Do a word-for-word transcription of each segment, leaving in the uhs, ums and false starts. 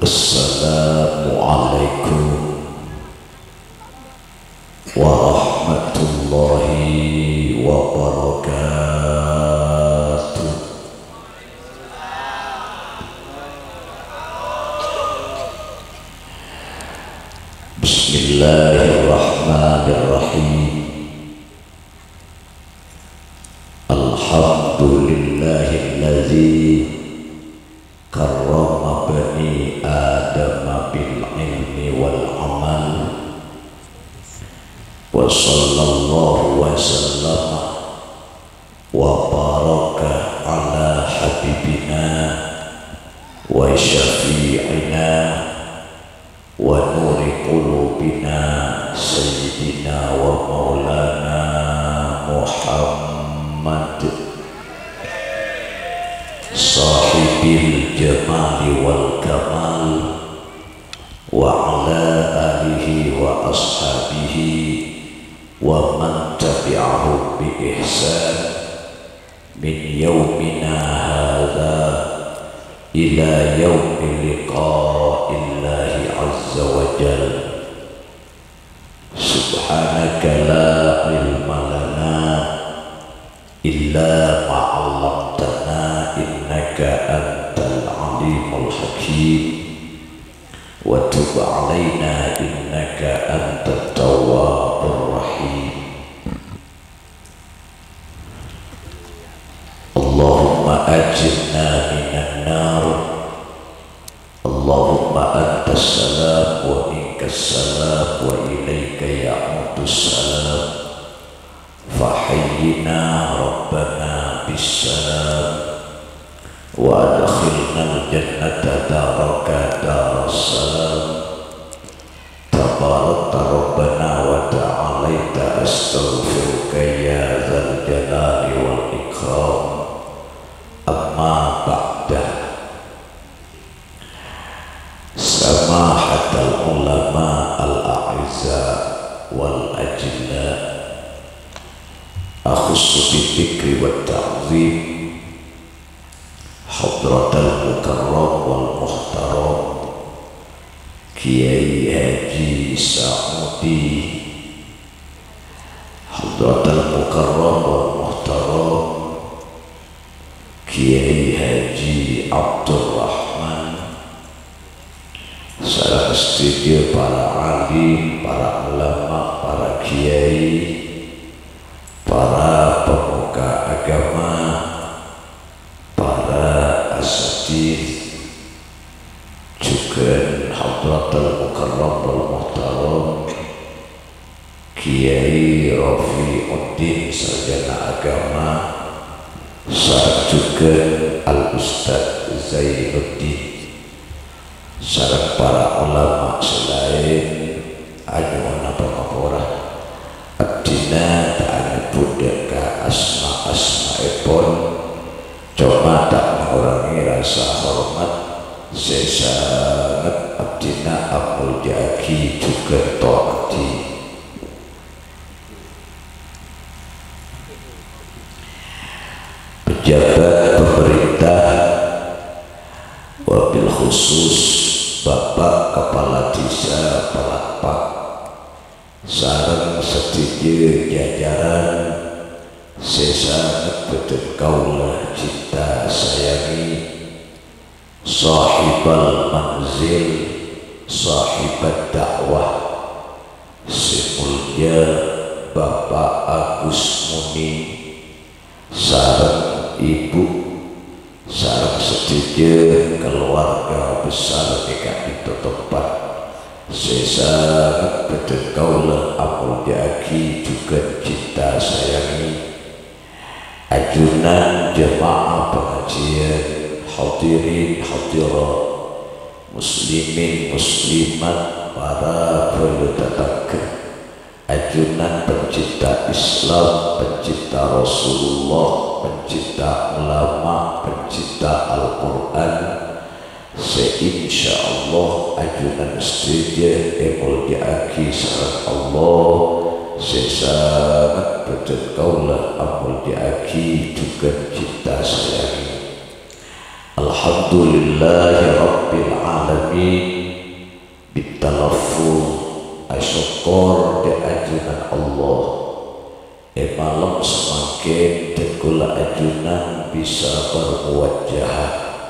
Assalamualaikum warahmatullahi wabarakatuh. Bismillahirrahmanirrahim. Alhamdulillahilladzi karrama bani Adama bil ilmi wal amal. Wa sallallahu wa sallama wa baraka ala habibina wa syafi'ina wa nuri qulubina sayyidina wa maulana Muhammad sahibil jamali wal kamal wa ala alihi wa ashabihi wa man tabi'ahum bi ihsan min yaumina hadza ila yaumi liqa'illahi azza wa jalla. Subhanaka la ilma lana illa ma 'allamtana innaka antal alimul hakim. Wa tub 'alaina innaka antat tawwabur rahim. Allahumma ajirna minan nar. Allahumma antas salam wa minkas salam wa ilaika ya'udus salam. Fahayyina rabbana bis salam wa adkhilnal jannata daraka daras salam. Tabarakta rabbana wa ta'alaita, astaghfiruka ya dzal jalali wal ikram. Amma ba'da. Samahatal ulama al a'izza wal ajilla, akhussu bidzikri wat ta'zim hadratal mukarram wal muhtaram Kiai Haji Saudi, hadratal mukarram wal muhtaram Kiai Haji Abdurrahman, sareng sadhâjâ para alim, para ulama, para kiai, para pemuka agama, para asatidz, jhughân hadratal mukarram wal muhtaram Kiai Rofiuddin sarjana agama, sareng jhughân Al Ustadz Zainuddin, sareng para ulama sè laèn, anyo'ona pangapora. Abdhina ta' anyebbhut dhâ' ka asma-asmaèpon, coma ta' mangorangè rasa hormat sè sanget abdhina amolja'aghi jhughân ta'adhi. Pejabat pemerintah, wabil khusus Bapak Kepala Desa Palakpak, sareng sadhâjâ jajaran sè sanget bâdhân kaulâ cinta sayangi, Shahibal manzil, shahibad da'wah, sè molja Bapak Agus Muni, sareng Ibu, sareng sadhâjâ kalowarga besar è ka'dinto tempat, sè sanget bâdhân kaulâ amolja'aghi jhughân cinta sayangi. Ajunan jemaah pangajiân, hadirin hadirat, muslimin muslimat, para bhâlâ tatangghâ. Ajunan pencinta Islam, pencinta Rasulullah, pencinta ulama, pencinta Al-Qur'an, sè insyaallah ajunan sadhâjâ èmolja'aghi sareng Allah, sè sanget bâdhân kaulâ amolja'aghi jhughân cinta sayangi. Al Alhamdulillahirabbil alamin. Bitalaffuz asokkor dâ' ajunan Allah. È malem samangkèn dhân kaulâ ajunan bisa bermuwajahah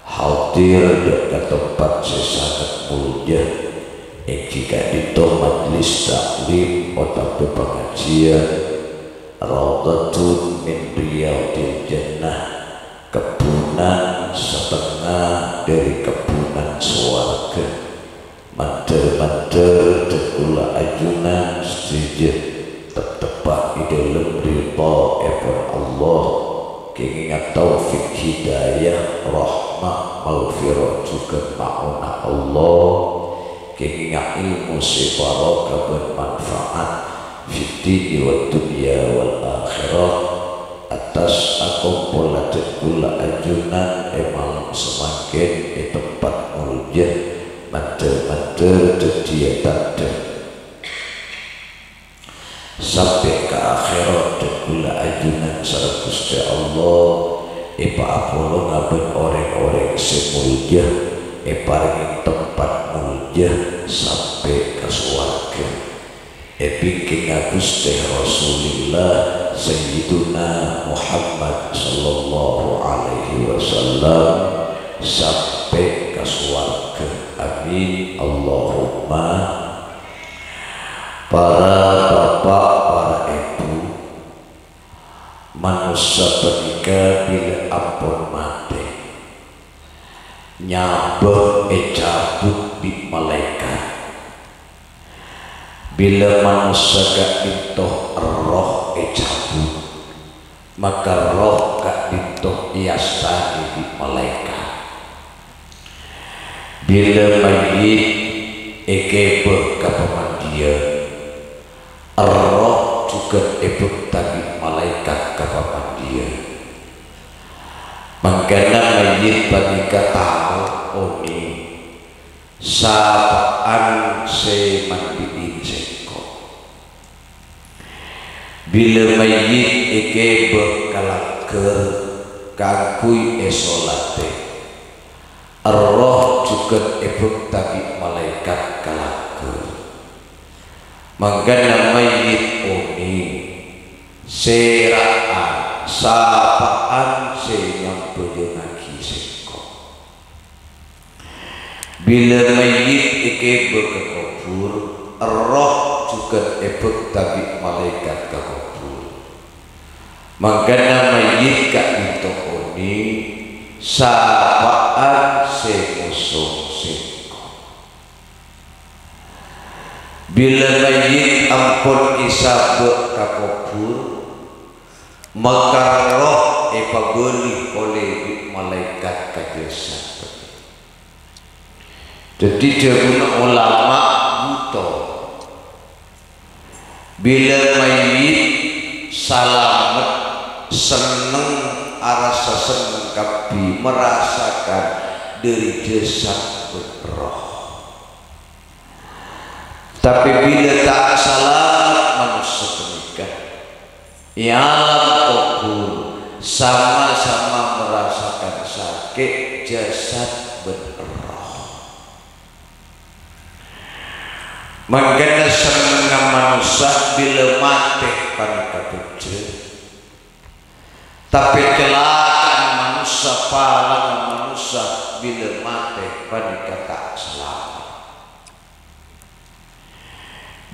hadir dâ' ka tempat sè sanget molja, èngghi ka'dinto majlis ta'lim otabâ pangajiyân Raudhatun min Riyadhil Jannah, kebbunan satengnga dâri kebbunan sowarghâ. Mandhâr-mandhâr dhân kaulâ ajunan sadhâjâ teptebbhâ è dhâlem ridhâèpon Allah, kèngènga taufik hidayah, rahmah, maghfirah, jhughân ma'unah Allah, kèngènga ilmu sè barokah bân manfaat fid dini wad dunya wal akhirah. Attas akompolla dhân kaulâ ajunan è malem samangkèn è tempat molja, mandhâr-mandhâr dhâddhiyâ tandhâ sampè' ka akhèrat, dhân kaulâ ajunan sareng Ghustè Allah èpaapolonga bân orèng-orèng sè molja, èparèngè tempat molja sampè' ka sowarghâ. Èbingkènga Ghustè Rasulillah Sayyiduna Muhammad sallallahu alaihi wasallam sampè' ka sowarghâ. Amin, Allahumma. Para bapa', para èbhu, manossa panèka bilâ ampon matè, nyabâ ècabut bi' malaèkat. Bilâ manossa ka'dinto erroh ècabut, maka erroh ka'dinto èastanè bi' malaèkat. Bilâ mayyit èkèbâ ka pamandiyân, erroh jhughân èbhâkta bi' malaèkat ka pamandiyân. Mangkana mayyit panèka tao onèng sapa'an sè mandi'in sèngko'. Bilâ mayyit èkèbâ ka langghâr kaangghuy èsolatè, erroh jhughân èbhâkta bi' malaèkat ka langghâr. Mangkana mayyit onèng sèra'an sapa'an sè nyambhâjângaghi sèngko'. Bilâ mayyit èkèbâ ka kobhur, erroh jhughân èbhâkta bi' malaèkat ka kobhur. Mangkana mayyit ka'dinto onèng sapa'an sè ngosong sèngko'. Bilâ mayyit ampon èsabâ' ka kobhur, maka erroh èpabâli ollè bi' malaèkat ka jasad. Dhâddhi dhâbuna ulama bhuto, bilâ mayyit salamet, senneng, arassa senneng kabbhi, merasakan dâri jasad bân erroh. Tapè bilâ ta' salamet manossa panèka, è alam kobhur sama-sama merasakan sakè' jasad bân erroh. Mangkana sennengnga manossa bilâ matè panèka bhâjjhrâ. Tapè calaka'an manossa, palangnga manossa bilâ matè panèka ta' salamet.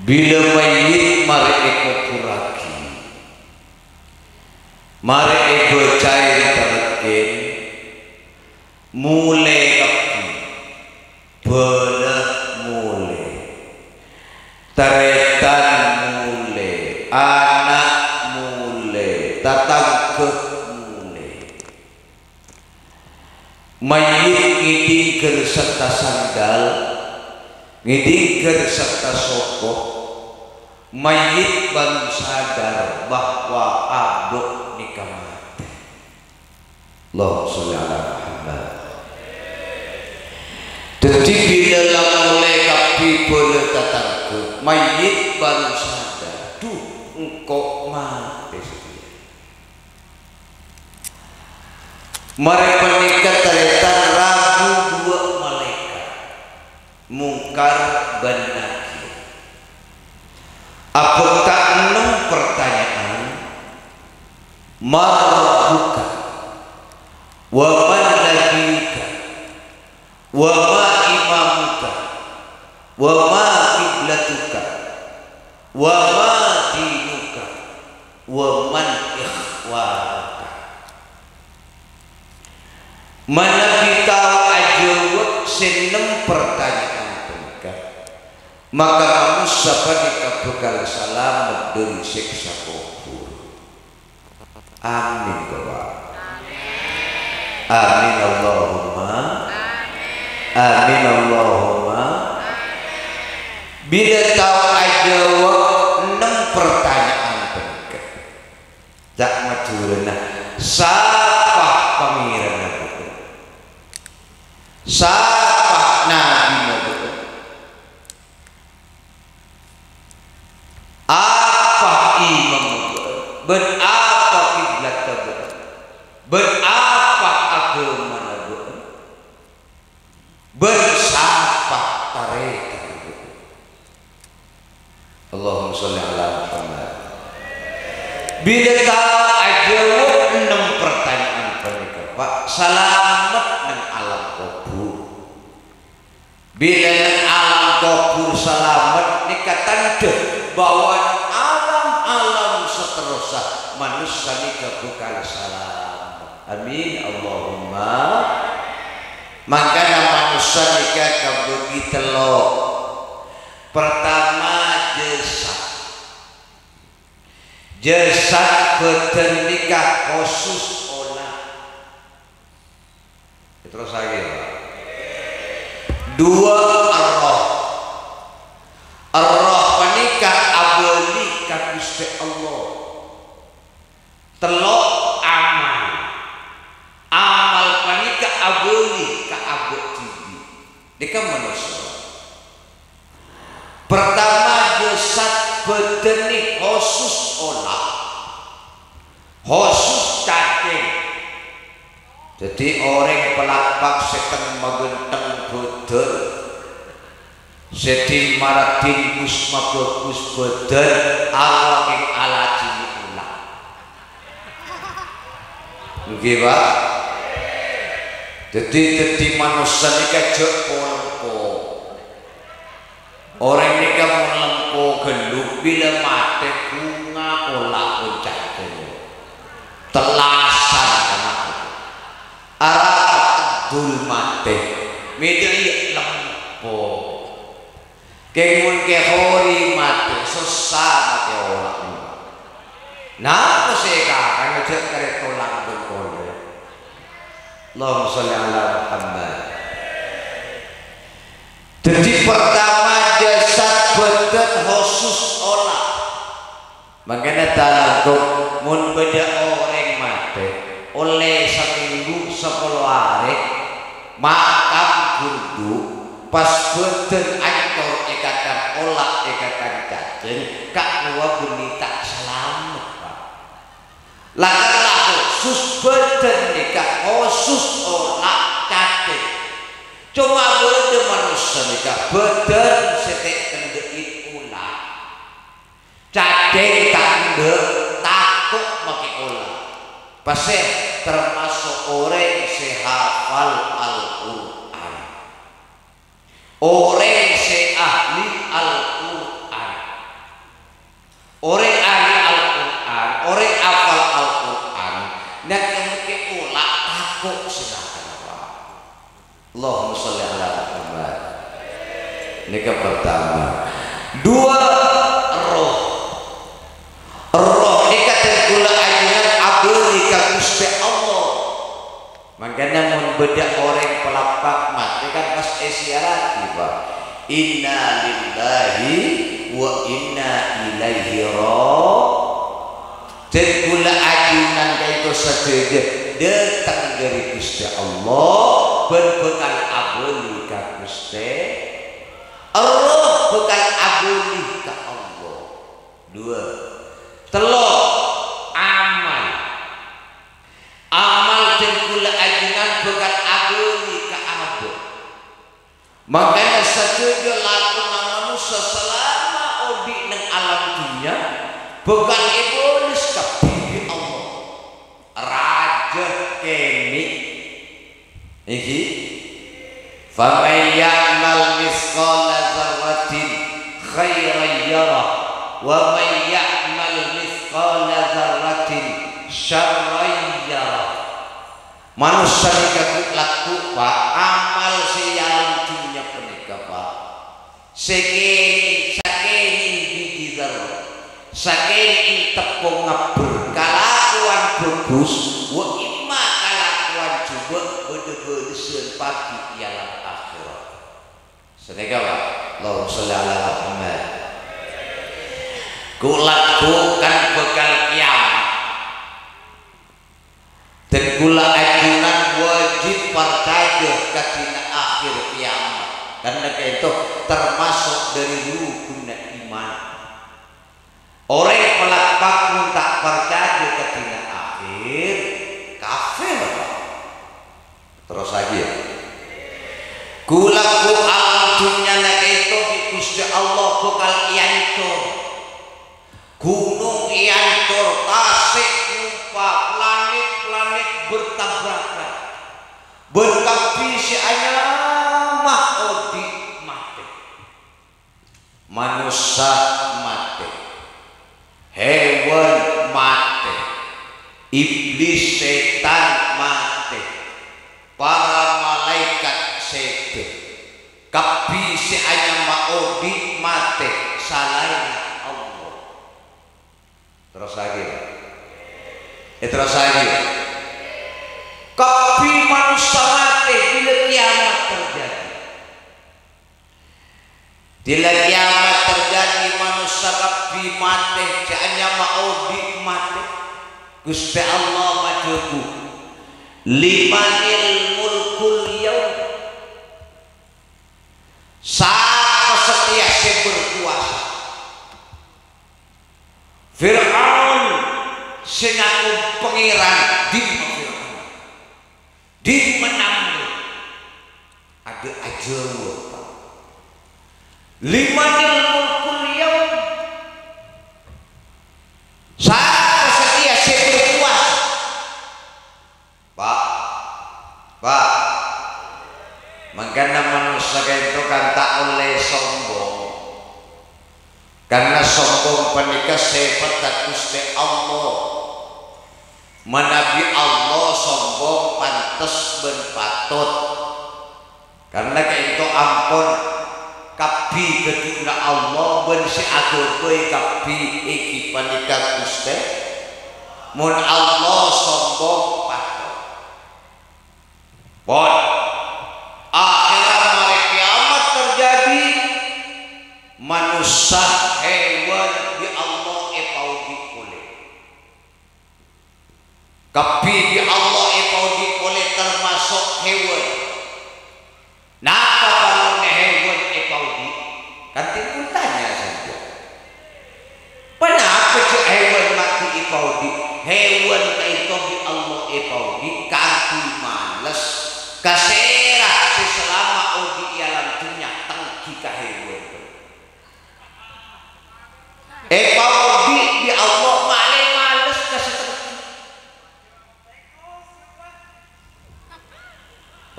Bilâ mayyit marè èkobhurraghi, marè èbâcaè tarèkken, molè kabbhi, bhâlâ molè, tarètan molè, ana' molè, tatangghâ molè. Mayyit ngèdhing ghâr sarta sandal, ngèdhing ghâr sarta soko, mayyit bhuru sadar bahwa abâ' nèka matè. Allahumma sholli ala Muhammad. Dhâddhi, bilâ la molè kabbhi bhâlâ tatangghâ, mayyit bhuru sadar, "Dhu, engko' matè satèya." Marè panèka tarè-, Mungkar bân Nakir. Abhâkta ennem partanya'an, "Man rabbuka? Wa man nabiyuka? Wa ma imamuka? Wa ma kiblatuka? Wa ma dinuka? Wa man ikhwanuka?" Manabi tao ajâwâb sè ennem partanya'an panèka, maka manossa panèka bhâkal salamet dhâri sèksa kobhur. Amin, Bapa'. Amin, Allahumma. Amin, Allahumma. Bilâ tao ajâwâb ennem partanya'an panèka, ca' Madhurâna, sapa Pangèranna bâ'na? Sapa Nabina bâ'na? Apa imamma bâ'na? Bân apa kiblatta bâ'na? Bân apa aghâmana bâ'na? Bân sapa tarètanna bâ'na? Allahumma sholli ala Muhammad. Bilâ tao ajâwâb ennem partanya'an panèka, Pa', salamet neng alam kobhur. Bilâ neng alam kobhur salamet, nèka tandhâ bahwa neng alam-alam saterrossa manossa nèka bhâkal salamet. Amin, Allahumma. Mangkana manossa nèka kabâgi tello'. Partama, jasad. Jasad bhâdhân nèka khusus ola'. Èterrossaghi, ya. Dua, erroh. Erroh panèka abâli ka Ghustè Allah. Tello', amal. Amal panèka abâli ka abâ' dhibi'. Nèka manossa. Partama, jasad bhâdhânna khusus ola', khusus cacèng. Dhâddhi orèng palappak sè tèng-maghântèng bhâdhân, sè dhim-maradhim ghus-maghâghus bhâdhân, awak kèng alajhi ola'. Ngghi, Pa'? Dhâddhi, dhâddhi manossa nèka jhâ' polèng po. Orèng nèka mon lèmpo ghâllu, bilâ matè bhunga ola' onca'na. Tellasan kana'. Arapa dul matè, mèdâ iyâ lèmpo. Kèng mon kèhori matè, sossa matè ola'. Napa sè èkakana jhâ' karè tolang bân kolè? Allahumma sholli ala Muhammad. Dhâddhi, partama, jasad bhâdhân khusus ola'. Mangkana talangkong, mon bâdâ orèng matè, ollè samènggu sapolo arè, makam ghundhu, pas bhâdhân ancor èkakana ola', èkakana cacèng, ka'nowa bânnè ta' salamet, Pa'. Lantaran la khusus bhâdhân nèka khusus ola' cacèng. Coma bâdâ manossa nèka bhâdhân sè ta' èkendhâ'in ola'. Cacèng ta' endâ', tako' makè ola'. Pasè? Tamaso' orèng sè hafal Al-Qur'an. Orèng sè ahli Al-Qur'an. Orèng ahli Al-Qur'an, orèng hafal Al-Qur'an, nèka makè ola' tako' sè nakana, Pa'. Allahumma sholli ala Muhammad. Nèka partama. Dua, roh. Roh nèka dhân kaulâ ajunan abâli ka Ghustè Allah. Mangkana mon bâdâ orèng palappak matè kan pas èziyarati, Pa'. Inna lillahi wa inna ilaihi ra-, Dhân kaulâ ajunan ka'dinto sadhâjâ dâteng dhâri Ghustè Allah bân bhâkal abâli ka Ghustè. Erroh bhâkal abâli ka Allah. Dua. Tello', amal. Amal dhân kaulâ ajunan bhâkal abâli ka abâ'. Mangkana sadhâjâ lakona manossa salama odi' neng alam dhunnya bhâkal èbâles kabbhi bi' Allah. Rajâ kènè'. Èngghi? "Faman ya'mal mitsqala dzarratin khairan yarah, wa man ya'mal mitsqala dzarratin syarran yarah." Manossa nèka ghu'-lagghu', Pa', amal sè è alam dhunnya panèka, Pa'. Sakènè', sakènè' biji dzarra, sakènè' teppo ngabbher, kalakowan bhâghus, wa imma kalakowan jhubâ' bâdâ bâlessân paghi' è alam akhèrat. Sanèka, Pa'. Allahumma shalli ala Muhammad. Ghu'-lagghu' kan bhâkal kèyamat. Dan kaulâ ajunan wajib parcajâ ka dina akhir kèyamat. Karna ka'dinto termasuk dâri rukunna iman. Orèng palakpak mon ta' parcajâ ka dina akhir, kafir. Terros aghi, yâ. Ghu'-lagghu' alam dhunnyana ka'dinto bi' Ghustè Allah bhâkal èancor. Ghunong èancor, tasè' nyompang, planèt-planèt bertabrakan, bân kabbhi sè anyama odi' matè. Manossa matè, hèwan matè, iblis sètan matè, para malaèkat sèdhâ, kabbhi sè anyama odi' matè salaènna Allah. Terros aghi, Pa'. Èterros aghi. Kabbhi manossa matè bilâ kèyamat terjadi. Bilâ kèyamat terjadi, manossa kabbhi matè, sè anyama odi' matè. Ghustè Allah madhâbu, "Limanil mulkul yaum?" Sapa satèya sè berkuasa? Fir'aun sè ngaku pangèran, dimma Fir'aun? Dimma Namrud? Adâ' ajâwâb, Pa'. "Limanil mulkul yaum?" Sapa satèya sè berkuasa? Pa', Pa', mangkana manossa ka'dinto kan ta' ollè sombong. Karna sombong panèka sèpatta Ghustè Allah. Manabi Allah sombong, pantes bân patot. Karna ka'dinto ampon kabbhi ghâdhuwânna Allah bân sè aghâbây kabbhi èngghi panèka Ghustè. Mon Allah sombong, patot. Pon. Akhèrra marè kèyamat terjadi, manossa, hèwan bi' Allah èpaodi' polè. Kabbhi bi' Allah èpaodi' polè, termasuk hèwan. Napa parlona hèwan èpaodi'? Kan timbul tanya saja. Ponapa jhâ' hèwan ma' ghi' èpaodi'? Hèwan ka'dinto bi' Allah èpaodi' kaangghuy males. Ka sèra sè salama odi' è alam dhunnya tèngghi ka hèwan? Èpaodi' bi' Allah malè males ka sè tèngghi.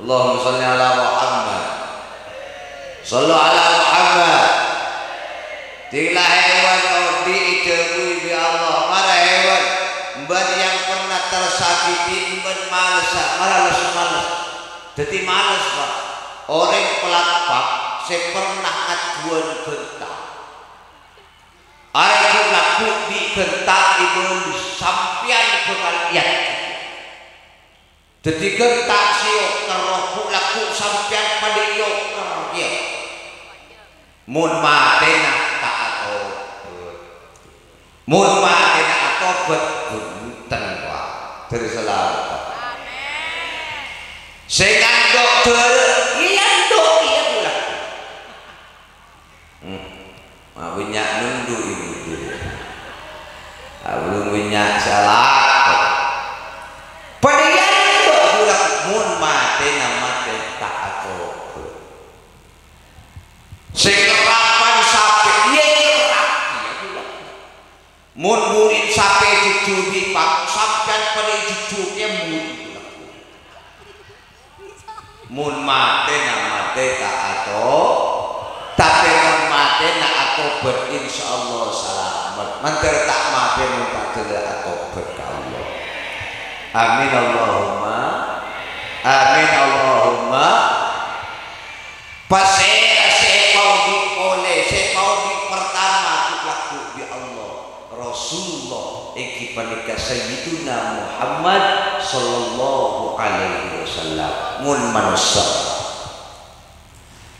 Allahumma shalli ala Muhammad. Shallu ala Muhammad. Dhina hèwan odi' èdhâbuwi bi' Allah, "Mara hèwan, bâ'na yang pernah tersakiti, bâ'na malessa, mara les-males." Dhâddhi males, Pa'. Orèng palakpak sè pernah ngaduwân ghânta. Arèya ghu'-lagghu' bi' ghânta èbâles, sampèyan bhâkal èyakèn. Dhâddhi ghânta sè èoker, ghu'-lagghu' sampèyan padâ èoker kèya. Mon matèna ta' atobhât. Mon matèna atobhât, bhunten, Pa'. Dhâri salamet. Sè ngandhâ' dhârâ, èyandhâ' kèya, ghu'-lagghu'. Hmm. Ma' bânnya' nondhu' ibu tu. Abulung bânnya' sè alako. Padâ èyandhâ' ghu'-lagghu' mon matèna matè ta' atobhât. Mon buri' sapè èjhujhuri, Pak, sampèyan padâ èjhujhur kèya buri'. Mon matèna matè ta' ato-, tapè mon matèna atobhât, insyaallah salamet. Mandhâr ta' matè mon ta' dâlâ atobhât ka Allah. Amin Allahumma. Amin Allahumma. Pasèra sè èpaodi' polè, sè èpaodi' partama ghu-, lagghu' bi' Allah? Rasulullah, èngghi panèka Sayyiduna Muhammad sallallahu alaihi wasallam. Mon manossa.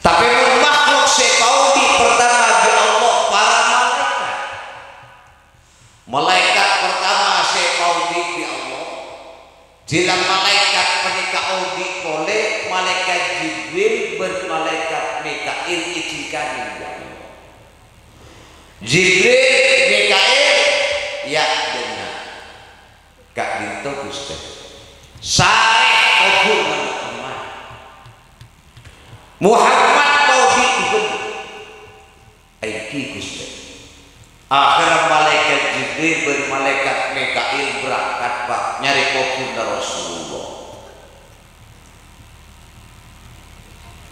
Tapè mon makhluk sè èpaodi' partama bi' Allah, para malaèkat. Malaèkat partama sè èpaodi' bi' Allah. Dhilâ malaèkat panèka odi' polè, Malaèkat Jibril bân Malaèkat Mika'il èdhingkanè bi' Allah. Jibril, Mika'il, ya, bhender. Ka'dinto, Ghustè. Sarè kobhurrâ Muhammad. Muhammad odi' bhender. Èngghi, Ghustè. Akhèrra Malaèkat Jibril bân Malaèkat Mika'il berangkat, Pak, nyarè kobhurrâ Rasulullah.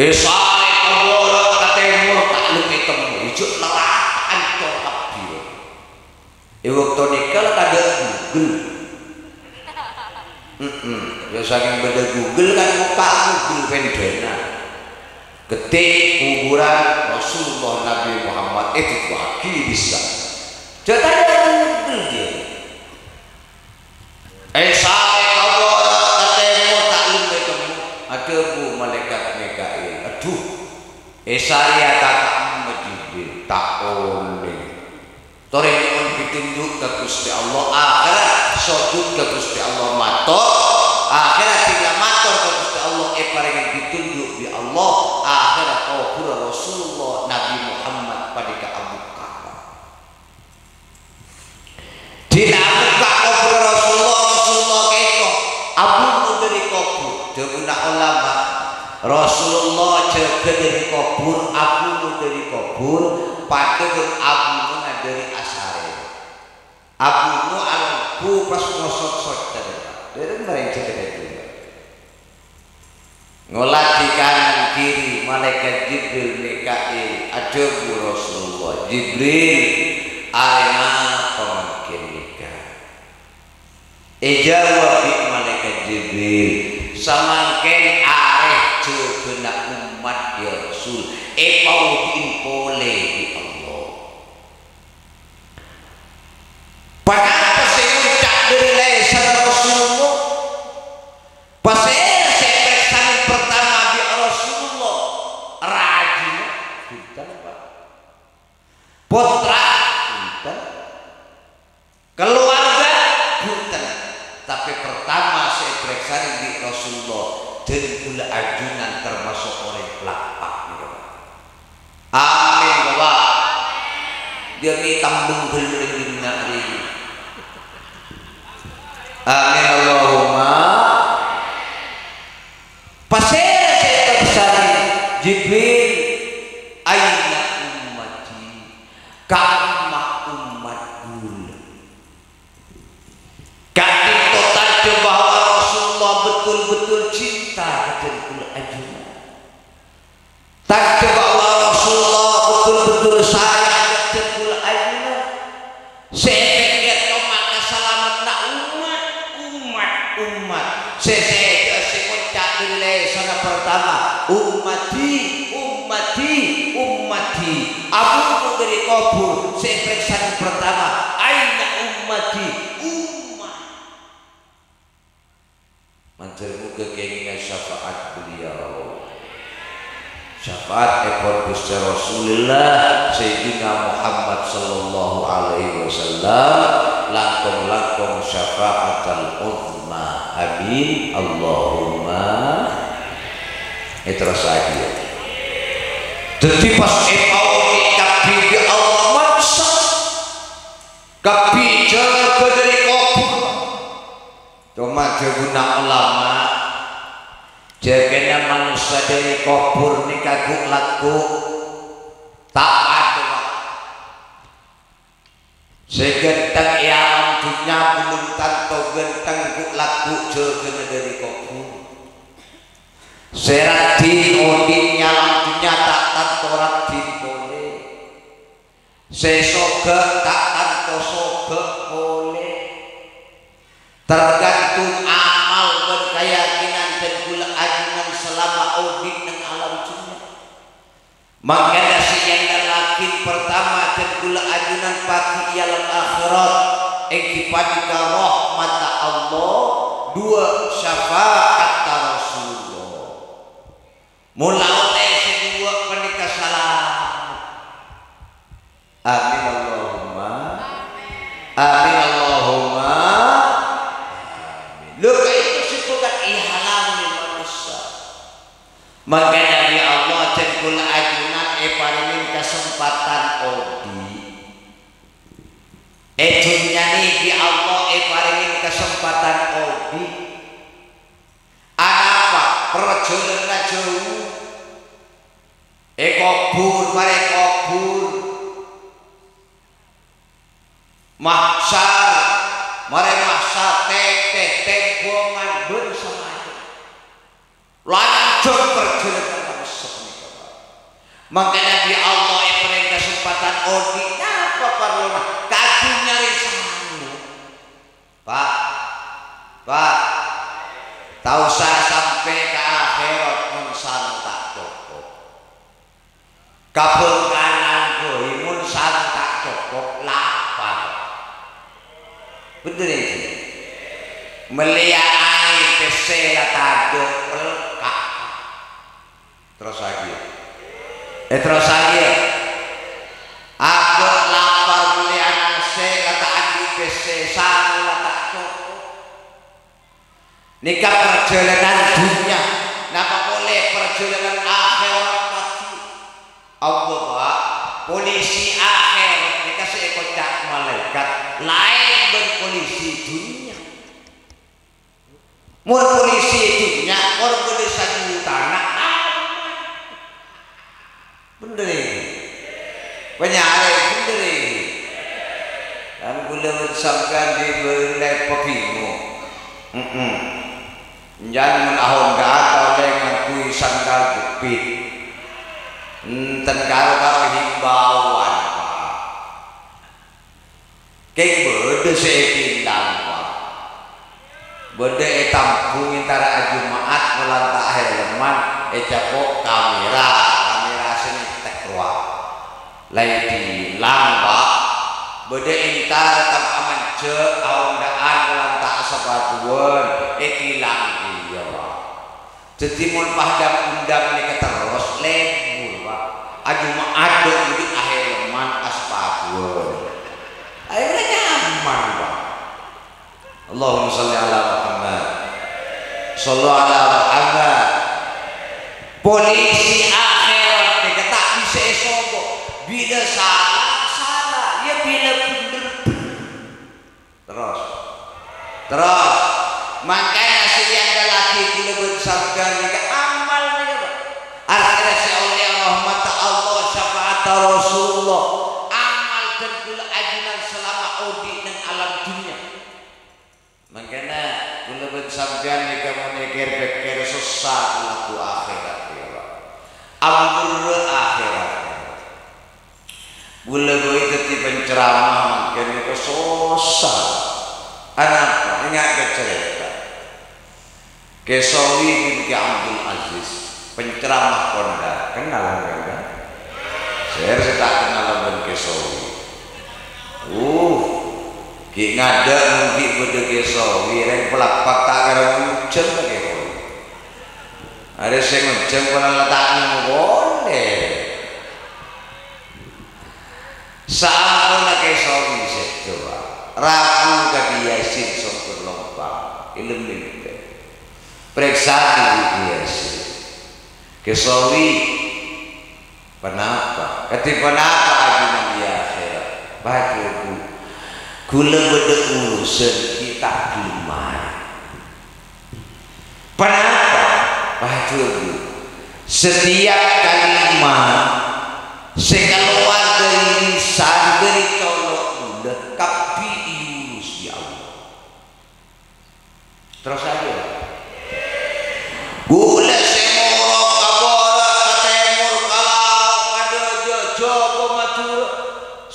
Èsarè kobhurrâ ka tèmor, ta' lem ètemmo, jhâ' lerrèt ancor kabbhi. È bâkto nèka la tadâ' Google. Mm-mm. Ya, sakèng bâdâ Google kan, mokka' Google pèndhâna. Ketik kuburan Rasulullah Nabi Muhammad, èdhâbuwâghi bisa. Jhâ' tadâ' Google, dhiyâ. Èsarè kobhurrâ ka tèmor, ta' lem ètemmo. Adhâbu Malaèkat Mika'il, "Adhu, èsarèya ka ka'emma Jibril, ta' ollè." Torè nyo'on pitondhu' ka Ghustè Allah, akhèrra sojud ka Ghustè Allah, mator, akhèrra dhilâ mator ka Ghustè Allah, èparèngè pitondhu' bi' Allah, akhèrra kobhurrâ Rasulullah Nabi Muhammad panèka abukka'. Dhilâ abukka' kobhurrâ Rasulullah, Rasulullah kèto abungo dâri kobhur. Dhâbuna olama, Rasulullah jâgâ dâri kobhur, abungo dâri kobhur, padâ bân abungona dâri asarè. Abungo alongghu pas ngosok socca dâri, dâri marèng jâgâ dâri. Ngolatè kanan kiri, Malaèkat Jibril, Mika'il, adhâbu Rasulullah, "Jibril, arè napa mangkèn nèka?" Èjâwâb bi' Malaèkat Jibril, "Samangkèn arè jâgâna ommat, ya Rasul, èpaodi'in polè bi' Allah." Ponapa sè èonca' dâri lèsanna Rasulullah? Pasèra sè èparèksanè partama bi' Rasulullah? Rajina? Bhunten, Pak. Pottra? Bhunten. Kalowarga? Bhunten. Tapè partama sè èparèksanè bi' Rasulullah, dân kaulâ ajunan tamaso' orèng palappa' nèka, Pak. Amin, Bapak. Dhiyâ mè' tambeng ghellem dinna' rèya. Amin, Allahumma. Pasèra sè èparèksanè Jibril? "Aina ummati?" Ka'emma ommat kaulâ? Ka'dinto tandhâ bahwa Rasulullah betul-betul cinta ka dân kaulâ ajunan. Tandhâ bahwa Rasulullah betul-betul sayang ka dân kaulâ ajunan. Sè èpèkkèr coma kasalameddhânna ommat, ommat, ommat. Sè sèdhâ sè ngoca' dâri lèsanna partama, "Ummati, ummati, ummati." Abungo dâri kobhur, sè èparèksanè partama, "Aina ummati?" Ommat. Mandhâr moghâ kèngènga syafaat beliau. Syafaatèpon Ghustè Rasulullah Sayyidina Muhammad sallallahu alaihi wasallam, langkong-langkong syafaatal uzma. Amin. Allahumma. Èterrossaghi, yâ. Dhâddhi pas èpaodi' kabbhi bi' Allah, maksa kabbhi jâgâ dâri kobhur. Coma dhâbuna olama, jâgâna manossa dâri kobhur nèka ghu-, lagghu' ta' padâ, Pak. Sè ghântheng è alam dhunnya belum tanto ghântheng ghu'-lagghu' jâgâna dâri kobhur. Sè raddhin odi' è alam dhunnya ta' tanto raddhin polè. Sè soghâ' ta' tanto soghâ' polè. Tergantung amal bân kayakinan dân kaulâ ajunan salama odi' neng alam dhunnya. Mangkana sè èandellaghi partama dân kaulâ ajunan paghi' è alam akhèrat, èngghi panèka rahmatta Allah, duwâ' syafa'atta Rasulullah. Mon la ollè sè duwâ' panèka salamet. Amin Allahumma. Amin Allahumma. Amin. Lho, kaènto sè bhâkal èhalangè manossa. Mangkana bi' Allah dân kaulâ ajunan èparèngè kasempatan odi'. È dhunnya nèka bi' Allah èparèngè kasempatan odi'. Anapa? Parjhâlânanna jhâu. È kobhur, marè kobhur. Mahsyar, marè mahsyar, tètè, tèmbhungan, bân samajâ. Lanjut parjhâlânan manossa panèka, Pak. Mangkana bi' Allah èparèngè kasempatan odi', napa parlona? Kadhi nyarè sango. Pak, Pak, ta' osa sampè' ka akhèrat mon sango ta' cokop. Ka Bhângkalan bhâi mon sango ta' cokop, lapar. Bhender, ènggi? Mellèya aèng pèssè la tadâ', pelka'. Terrossaghi, yâ. Eh, terrossaghi, yâ. Abâ' lapar mellèyana sè la ta' andi' pèssè, sango la ta' cokop. Nèka parjhâlânan dhunnya, napa polè parjhâlânan akhèrat paghi'. Abbâ, Pak, polisi akhèrat nèka sè èkoca' malaèkat, laèn bân polisi dhunnya. Mon polisi dhunnya, mon polisi sajutana, aman. Bhender, ènggi? Panyarè, bhender, ènggi? Kan kaulâ bân sampèyan dhi' bârâ' pabingung. Heeh. Ènjhân mon ahonda ta' ollè ngangghuy sandal jepit. Enten karo-karo himbauan, Pak. Kèng bâdâ sè ètilang, Pak. Bâdâ ètambhung èntara ajuma'at mola ta' hèlman, ècapo' kamèra, kamèra sè nètèk rowa. La ètilang, Pak. Bâdâ èntara ta' amanjâ, ahonda'an mola ta' sapatuwân, ètilang kèya, Pak. Dhâddhi, mon padang undang nèka terros, lèbur, Pak. Ajuma'at dâ' budi ahèlman, asapatuwân. Akhirnya nyaman, Pak. Allahumma shalli ala Muhammad. Shallu ala Muhammad. Polisi akhèrat nèka ta' bisa èsobo. Bilâ sala, sala. Yâ, bilâ bhender, bhender. Terros. Terros. Mangkana sè èandellaghi kaulâ bân sampèyan nèka amal nèka, Pak. Artèna sè ollè rahmatta Allah, syafa'atta Rasulullah. Amal dân kaulâ ajunan salama odi' neng alam dhunnya. Mangkana kaulâ bân sampèyan nèka mon èkèr-pèkkèr sossa lagghu' akhèrat, yâ, Pak. Amburrâ akhèrat. Kaulâ bhâi dhâddhi penceramah mangkèn nèka sossa. Anapa? Enga' ka carèta. Kè Sawi bin Kè Abdul Aziz, penceramah Kondang. Kennal sampèyan, kan? Sèra sè ta' kennal bân Kè Sawi. Uh, ghi' ngadâ' mon ghi' bâdâ Kè Sawi, rèng Palappak ta' kèra ngonjhâng ka Kè Sawi. Arè sè ngonjhâng pola la ta' nèng polè. Saamponna Kè Sawi sèdhâ, Pak, rabu ka Kè Yasin Songkur Lompang, èlem-èlem. Parèksa Kè Yasin. Kè Sawi, ponapa? Kadhi ponapa ajunan è akhèrat? Bâdâ, Bu. Kaulâ bâdâ urusan ghi' ta' ghellem marè. Ponapa? Bâdâ, Bu. Setiap kalimat sè kalowar dâri lisan, dâri colo' kaulâ, ka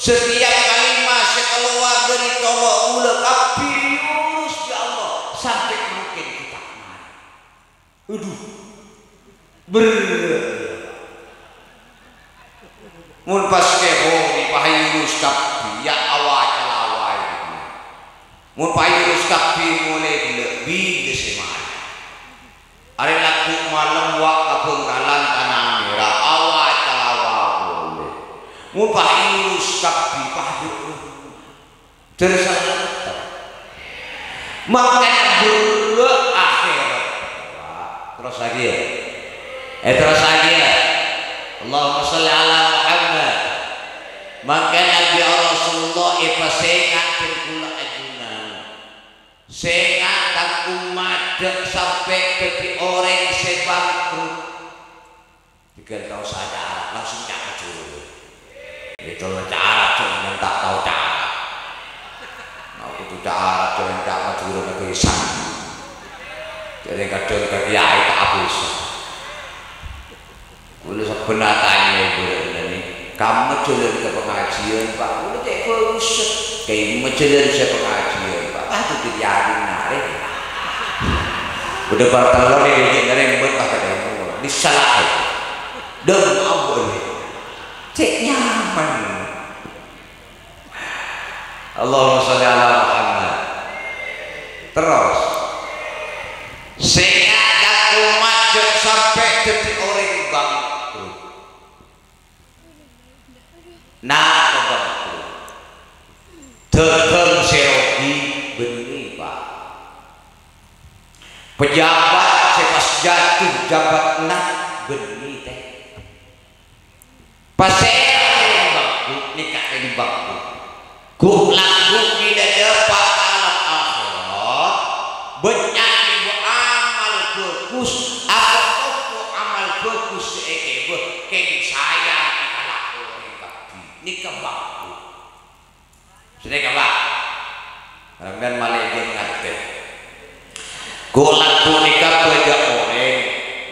Setiap kalimah sè kalowar dâri tolo' kaulâ kabbhi èurus bi' Allah, sampè' mangkèn ghi' ta' marè. Adhu. Berrâ'. Mon pas kèbâ nèka pas èurus kabbhi, ya Allah, calawaè. Mon pas èurus kabbhi, molaè ghellâ' bilâ sè marè. Arè lagghu' malem wa' ka Bhângkalan Tana Mera, Allah calawa polè. Mon pas èurus kabbhi, pas dhu-, Terus mangkana berrâ' akhèrat. Terros lagi ya. Eh, terros lagi ya. Allahumma shalli ala Muhammad. Mangkana bi' Rasulullah èpasènga' ghun kaulâ ajunan. Sènga' tang ommat jhâ' sampè' dhâddhi orèng sè bangkrut. Tèghâl tao saja Arab, langsung ca' Madhurâ. Itu ca' Arab, cuman ta' tao ca' Arab. Nah, kudu ca' Arab, cuman ca' Madhurâ nèko isan. Jadi kadhâng ka kiai ta' bisa. Kulo sabbhân atanya ibu ini, kamu jalan ke pengajian, Pak? Kulo cek bagus. Kayak jalan saya pengajian, Pak. Ah, itu jadi narik. Udah bar tello' nèko, nèko rembet, Pak, katanya. Disalah. Dong, ampun. Cek nyaman. Allahumma sholli ala Muhammad. Terros. Sènga' tang ommat jhâ' sampè' dhâddhi orèng bangkrut. Napa bangkrut? Dhâghâng sè rogi bânnè, Pak. Pejabat sè pas jatuh jabatanna bânnè, tè. Pasèra orèng bangkrut, nèka orèng bangkrut. Ghu'-lagghu' bilâ dâpa' ka alam akhèrat, bânnya' èbu amal bhâghus, akompo' amal bhâghus sè èghibâ, kèng sayang èkala' orèng kabbhi. Nèka bangkrut. Sanèka, Pak. Sampèyan malè jhâ' ngartè. Ghu'-lagghu' nèka bâdâ orèng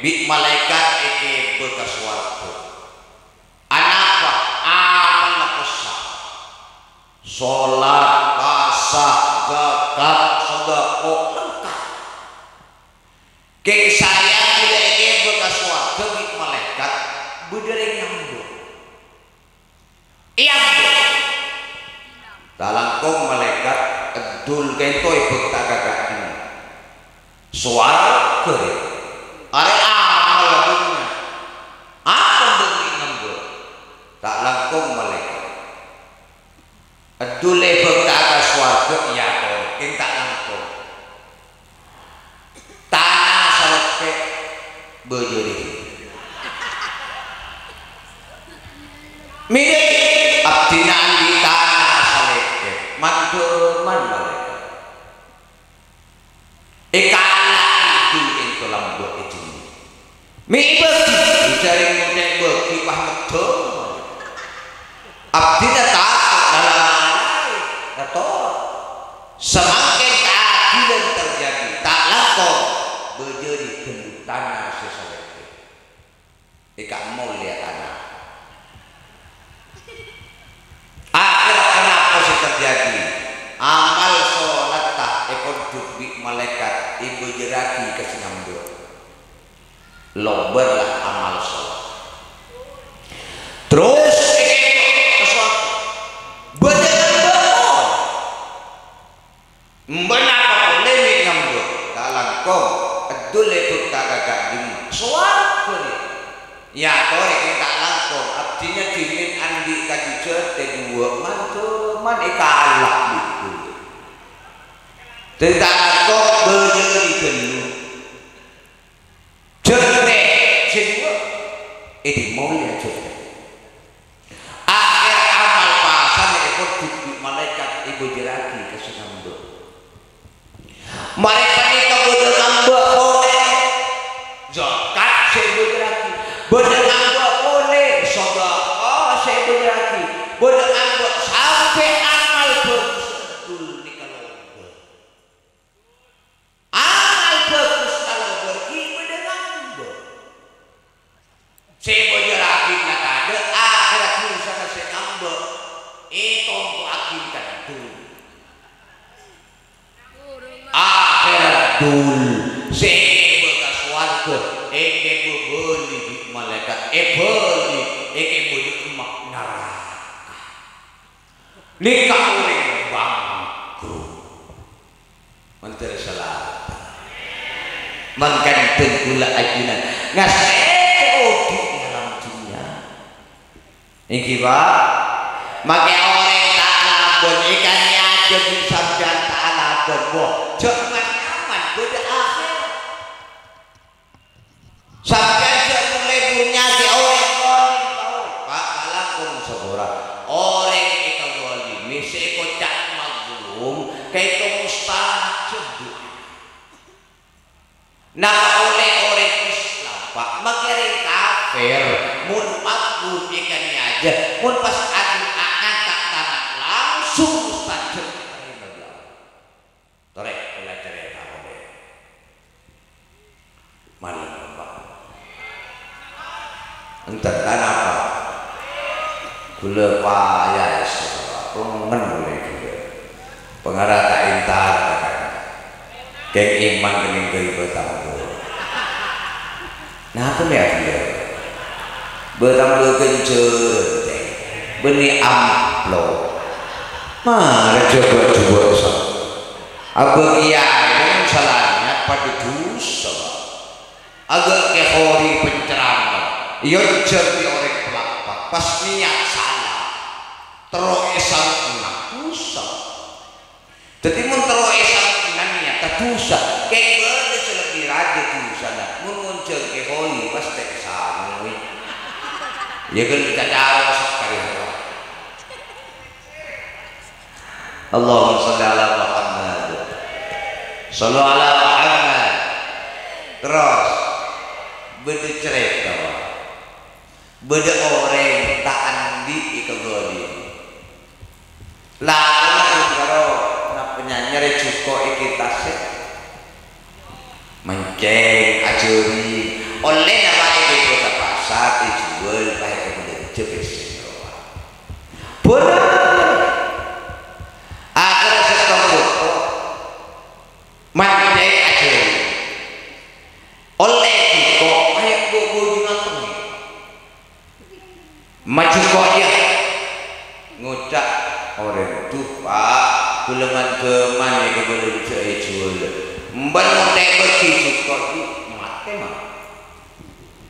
bi' malaèkat èghibâ ka sowarghâ. Anapa? Amalla passa. Solat, pasa, zakat, sodâko, lengkap. Kèng sayang bilâ èghibâ ka sowarghâ bi' malaèkat, bâdâ orèng nyambung. Èyambung. Ta' langkong malaèkat, eddhul ka'ènto èbhâkta ka ka'dinto. Sowarghâ rè. Arè amal bânnya'. Apa bânnè ngambâ? Ta' langkong malaèkat. Eddhul èbhâkta ka sowarghâ, èyatorè. Kèng ta' langkong. Tana salèpè' bâjâri. Mènè, abdhina andi' tana salèpè', mandhâman malaèkat. Èkala' ghun ka'ènto lambâ' è dhimma. Mè' èbâghi, ècarè ngontè' bâghi pas ngeddhâ. Abdhina tako' la-, la-, la-, la-, la-, la-, Samangkèn kaadilan terjadi, ta' langkong bâjâri ghâllu tana sè salèpè'. Èka' molèya tana. Akhèrra napa sè terjadi? Amal solatta èpondhut bi' malaèkat èbâjârraghi ka sè ngambâ'. Lobâr la amal solat. Terros èkèng ka sowarghâ. Bâdâ ngambâ'. Mbâ napa polè mè' ngambâ'? Ta' langkong. Eddhul èbhâkta ka ka'dimma. Sowarghâ rèya. Èyatorè, kèng ta' langkong. Abdhina dhimèn andi' kaju jhâtè duwâ', mandhâman èkala' bi' ghulâ. Dhâddhi ta' langkong bâjâri ghâllu. Jhâtè sè duwâ' èdhi molèya jhâtè. Akhèr amal pasana èpondhut bi' malaèkat èbâjârraghi ka sè ngambâ'. Marè panèka bâdâ ngambâ' polè. Zakat sè èbâjârraghi. Bâdâ ngambâ' polè. Sodâko sè èbâjârraghi. Bâdâ ngambâ' sampè' amal bhâghus eddhul nèka lobâr. Amal bhâghus kalobâr ghi' bâdâ ngambâ'. Sè èbâjârraghi la tadâ', akhèrra dhusana sè ngambâ'. È, Nèka orèng bangkrut. Mandhâr salamet. Mangkana dhân kaulâ ajunan ngasè'è odi' è alam dhunnya. Èngghi, Pak? Make orèng ta' alabân, èkanèyaja bi' sampèyan ta' alabân. Wah, jhâ' man-nyaman bâdâ akhèrat. Sampèyan jhâ' molaè bhunyaè orèng zalim, Pak. Pak, kalangkong sabhâra. Orèng èkazalimi, sè èkoca' mazlum, ka'dinto mustajab du'ana. Napa polè orèng Islam, Pak, make orèng kafir, mon mazlum èkanèyaja, mon pas adu'a ngangka' tangan, langsung mustajab ètarèma bi' Allah. Torè, kaulâ carèta polè. Malem, Pak. Enten, ta' napa? Kaulâ paya èsoro, pengen polè kaulâ. Pangara ta' entar, kèng iman kennèng ghâibâ tambâ. Napa mè' abdhina? Bâtang bâ ghânjhârân, Cèng. Bânnè amplop. Mara jhâbâ-jhâbâ sa. Abâ kiyaè mon sala nèyat padâ dhusa. Aghâ' kè khori penceramah. Èyonjhâng bi' orèng palakpak. Pas nèyat sala. Terro èsangkèna dhusa. Dhâddhi, mon terro èsangkèna nèyatta dhusa, kèng bâdâ sè lebbi rajâ dhusana. Mon ngonjhâng kè kholi, pas ta' èsangoè. Iyâ kan cacarosa karè. Allahumma shalli ala Muhammad. Shallu ala Muhammad. Terros, bâdâ carèta, Pak. Bâdâ orèng ta' andi' èkazalimi. Lakona ghun karo napa nyanyarè jhuko' è kètasè. Mancèng, ajhâring. Ollè napa è bâbâ ka pasar, èjhuwâl, pas èkabellâjâ pèssèna rowa. Bhunten. Akhèrra sèttong bhuto. Mancèng, ajhâring. Ollè jhuko', ayo bu-, bujungan tengngè. Majhuko' iyâ. Ngoca' orèng, "Dhu, Pak, ghulâ man-ghâman èkabellâjâ èjhuwâl. Emban mon ta' èbâghi jhuko' ghi' matè, ma'."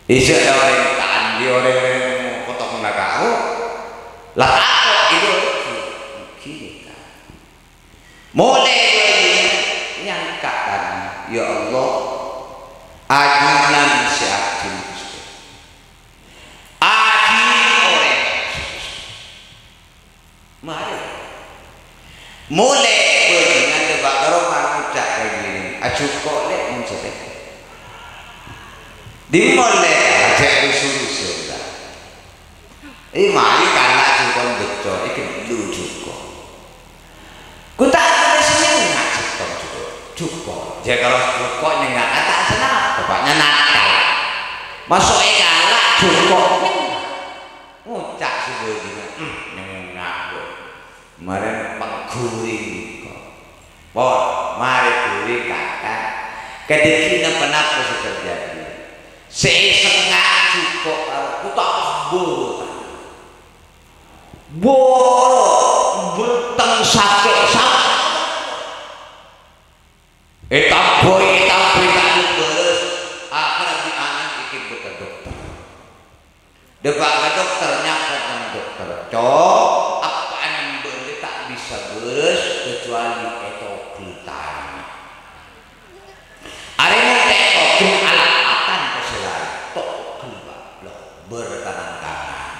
Isa' orèng ta' andi' orèng-orèng potong nakaro. La tako' èbâghi. Ghi nèka. Molè bâliyâ nyangka' tanang, "Ya Allah, ajunan sè adil, Ghustè. Adil orèng." Marè. Molè bâliyâ ngandhâ bâ' karo ngoca' ka'dinto, "Ajhuko' lè' mon satèya." Dimma lè' ajhâ' rusu-rusu, ta'. È, mayu kala' jhuko' beccor, è ghâllu jhuko'. Ghun ta' kèra sè nyengnga' sèttong jhuko'. Jhuko'. Jhâ' karo jhuko' nyengnga', ta' sanapa, Pak, nyanatal. Maso' èkala' jhuko' nyengnga'. Ngoca' sè bâdhina, "Hmm, nyengnga', Bu." Marèna paghuring jhuko'. Pon, marè ghuring kaka'. Kadhâddhiyâ napa-napa sè terjadi. Sè èsengnga' jhuko' karo ghun ta' buru. Buru, berteng sakè' sa-, ètambâi, ètambâi ta' bârâs. Akhèrra bi' ana'na èkèbâ ka dokter. Dâpa' ka dokter, nyapa neng dokter, "Cong, eppa'na bâ'na ta' bisa bârâs kecuali ètoghel tana." Arèya mon ta' ètoghel, alapatan ka sè laèn, toghel, Pak, lombor tanang-tanang.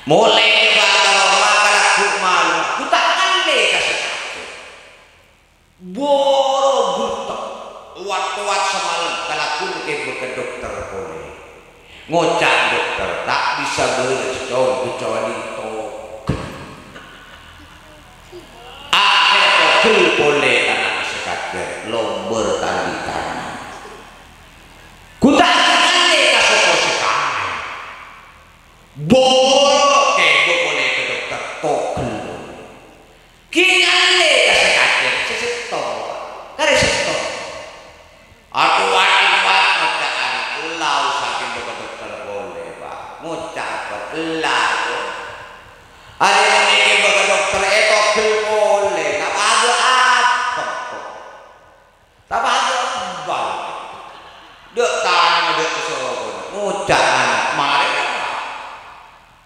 Molè, Pak, ka roma, kalagghuna malem, ghun ta' ngallè ka sè kakè. Buru bhuto, wat-kowat samalem, kalagghuna èkèbâ ka dokter polè. Ngoca' dokter, "Ta' bisa bârâs, Cong, kecuali toghel." Akhèrra toghel polè tanang sè kakè, lombor tali tanang. Ghun ta' ngallè ka soko sè kakè. Buru èkèbâ polè ka dokter, toghel polè. Ghi' ngallè ka sè kakè, sè sèttong, Pak. Karè sèttong. Adu-adu, Pak, ngoca'an, "Ella, osa èkèbâ ka dokter polè, Pak." Ngoca' apa? "Ella, Cong." Arèya mon èkèbâ ka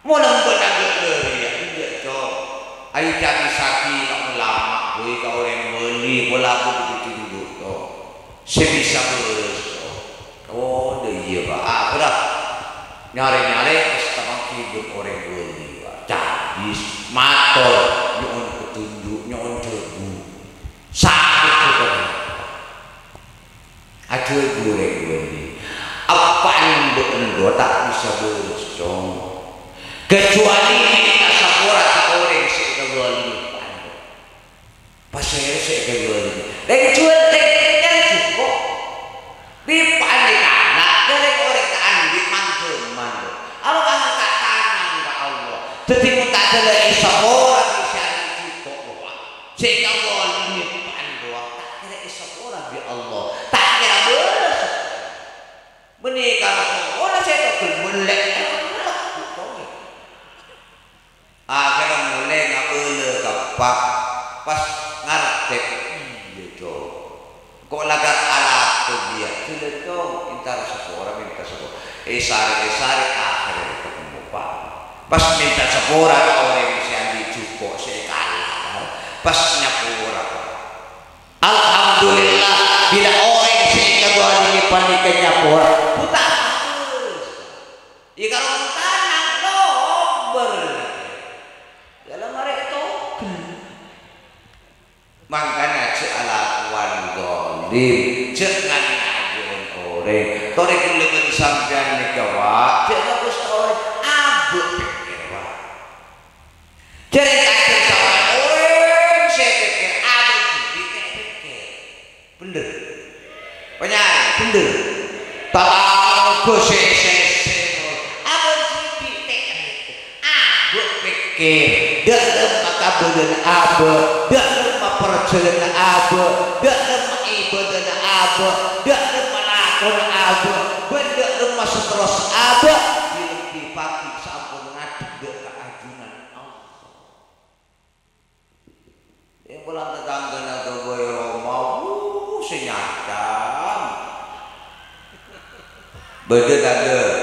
Mon bâ'na ghâlâriyâ, enjâ', Cong. Ayo cabisaghi ka ulama, bhâi ka orèng wali, pola budi budi dulu, Cong. Sè bisa bâles, Cong. Oh, iyâ, Pak. Ah, bârâ. Nyarè-nyarè, pas tapanggi bân orèng wali, Pak. Cabis, mator, nyo'on petunjuk, nyo'on dhâbu. Sakèt, Cong. Adhâbu orèng wali. Eppa'en bâ'en rowa ta' bisa bâles, Cong. Kecuali mènta sapora ka orèng sè èkazalimi eppa'en rowa. Pasèra sè èkazalimi? Rèng juwâl tèngkèl jhuko'. Bi' eppa'en èkala', dhâ' rèng orèng ta' andi' mandhâman rowa. Apa kan ta' tanang ka Allah. Dhâddhi mon ta' dâlâ èsapora bi' sè andi' jhuko' rowa. Sè èkazalimi eppa'en rowa, ta' kèra èsapora bi' Allah, ta' kèra bâles. Bânnè ka Rasulullah sè togel mellè, akhèrra molè ngabâlâ ka eppa', pas ngardep, "Iyâ, Cong." Ko' la ghâr alako biyâ, "Ghellâ', Cong, èntar sapora, mènta sapora." Èsarè-èsarè, akhèrra ètemmo, Pak. Pas mènta sapora ka orèng sè andi' jhuko' sè èkala', pas nyapora, Pak. Alhamdulillah, bilâ orèng sè èkazalimi panèka nyapora, buta. Iyâ, karo tanang lobâr. Iyâ, la marè ètogel. Mangkana jhâ' alakowan zalim, jhâ' ngan-ngajhâ'ân orèng. Torè kaulâ bân sampèyan nèka, Pak, jhâ' ngabâs ka orèng, abâ' pèkkèr, Pak. Jhâ' rèng kadhâng sampèyan orèng sè pèkkèr, abâ' dhibi' ta' pèkkèr. Bhender. Panyarè, bhender. Tatangghâ sè sèsè. Abâ' dhibi' ta' abâ' pèkkèr. Dhâ' remma kabâdâ'ânna abâ', dhâ' remma parjhâlânanna abâ', dhâ' remma ibâdâna abâ', dhâ' remma lakona abâ', bân dhâ' remma saterrossa abâ', dilebbi pagi saampon ngadhep dhâ' ka ajunan Allah. Sè polana tatangghâna ghâbây roma, wuh, sè nyacang. Bâdâ tadâ'?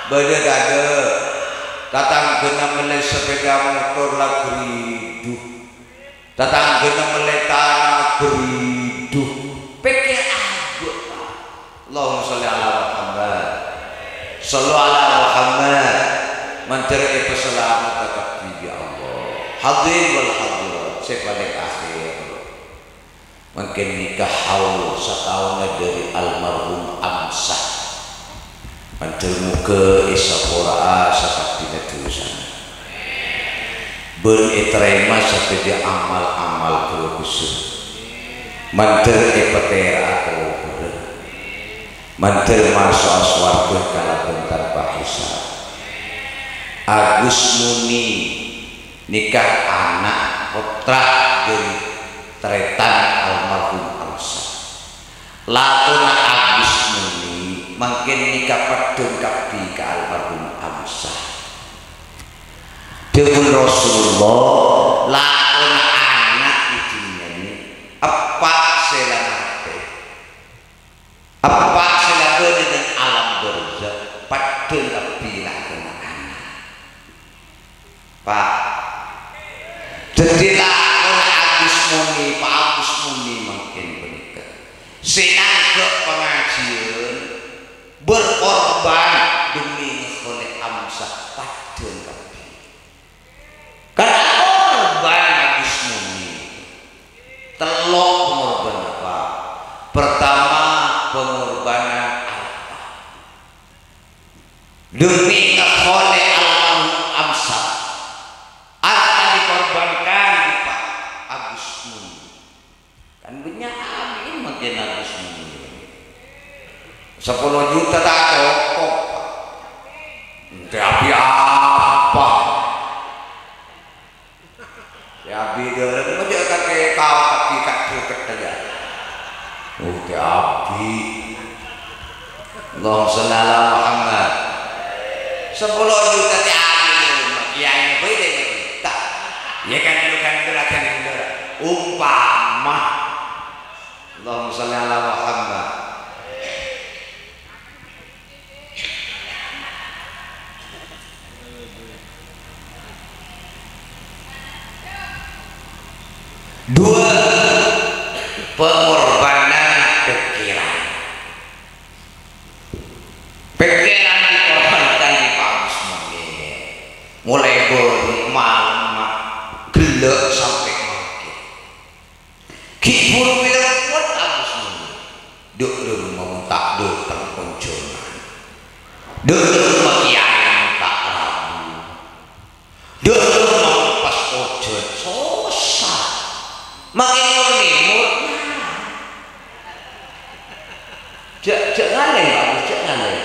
Bâdâ tadâ'? Tatangghâna mellè sepeda motor la ghâridu. Tatangghâna mellè tana ghâridu. Pèkkèr abâ', Pak. Allahumma shalli ala Muhammad. Shallu ala Muhammad. Mandhâr èpasalamedhâ kabbhi bi' Allah. Hadirin wal hadirat, sè palèng akhèr. Mangkèn nèka haul sataonna dhâri almarhum Amsah. Mandhâr moghâ èsapora'a sakabbhina dhusana. Bân ètarèma sadhâjâ amal-amal bhâghussa. Mandhâr èpatèra'a kobhurrâ. Mandhâr maso'a sowarghâ kalabân tanpa hisab. Agus Muni nèka ana' pottra dhâri tarètan almarhum Amsah. Lakona Agus Muni mangkèn nèka pèddhân kabbhi ka almarhum Amsah. Dhâbuna Rasulullah, lakona ana' è dhunnya nè, eppa' sè la matè. Eppa' sè la bâdâ neng alam barzakh, pèddhân kabbhi lakona ana'. Pak. Dhâddhi lakona Agus Muni, Pak Agus Muni mangkèn panèka. Sè nangghâ' pangajiyân, berkorban demi ngèkholè Amsah, pèddhân kabbhi. Kan korban Agus Muni. Tello' pengorbanan, Pak. Pertama, pengorbanan arta. Demi ngèkholè almarhum Amsah, arta dikorbankan, Pak, Agus Muni. Kan bânnya' abin mangkèn Agus Muni. Sapolo juta ta' cokop. Ènte abi apa? Ènte abi dâlem aja kakè tao tapi kadhâ-kadhâ ya. Ènte abi. Allahumma shalli ala Muhammad. Sapolo juta ènte abi dâlem, kiyaè bhâi dâ' juta. Ya kan, lu kan, lu kan, lu kan. Umpama. Allahumma shalli ala Muhammad. Dua, pengorbanan pikiran. Pikiran dikorbankan di Pak Agus Munir. Mulai bâri' malem, ghellâ' sampè' maghrib. Ghi' buru bilâ kowat Agus Munir. Dâ' remma mon ta' dâteng onjhângan. Dâ' remma kèyaè mon ta' rabu. Dâ' remma mon pas ojhân. Sossa. Makè nyor-nèmor. Jhâ', jhâ' ngalèng, Pak, jhâ' ngalèng.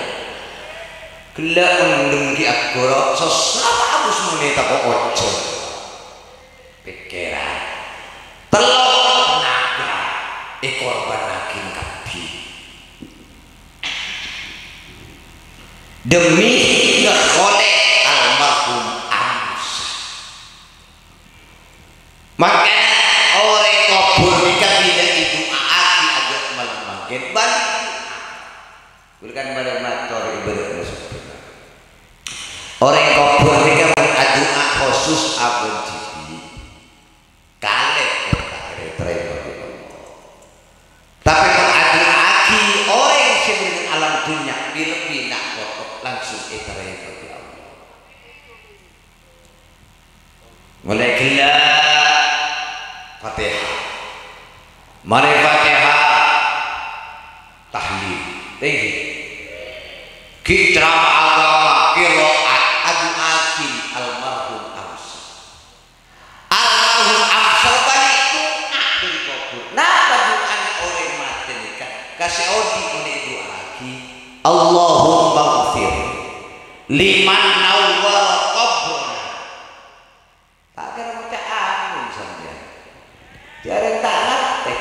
Ghellâ' ondhem ghi' aghâro', sossa Pak Agus Munir tako' ojhân. Pikiran. Tello', tenaga èkorbhânnaghi kabbhi. Demi ngaollè almarhum Amsa. Mangkana orèng kobhur nèka bilâ èdu'aaghi aghâ' malem mangkèn bâli'. Kaulâ kan bâdâ mator ibarat musuh. Orèng kobhur nèka mon adu'a khusus abân dhibi'. Kalèp ta' kèra ètarèma bi' Allah. Tapè mon adu'aaghi orèng sè bâdâ è alam dhunnya, bi-, lebbi na' poto langsung ètarèma bi' Allah. Molaè ghellâ' Fatihah. Marè Fatihah, tahlil. Tèngghi. Ghi' ceramah agama, qiraat, adu'aaghi almarhum Amsa. Almarhum Amsa bâli' du'a dâri kobhur. Napa du'ana orèng matè nèka? Ka sè odi' mon èdu'aaghi, "Allahummaghfir liman nawwara qabrana." Ta' kèra maca amin sampèyan. Jhâ' rèng ta' ngartè.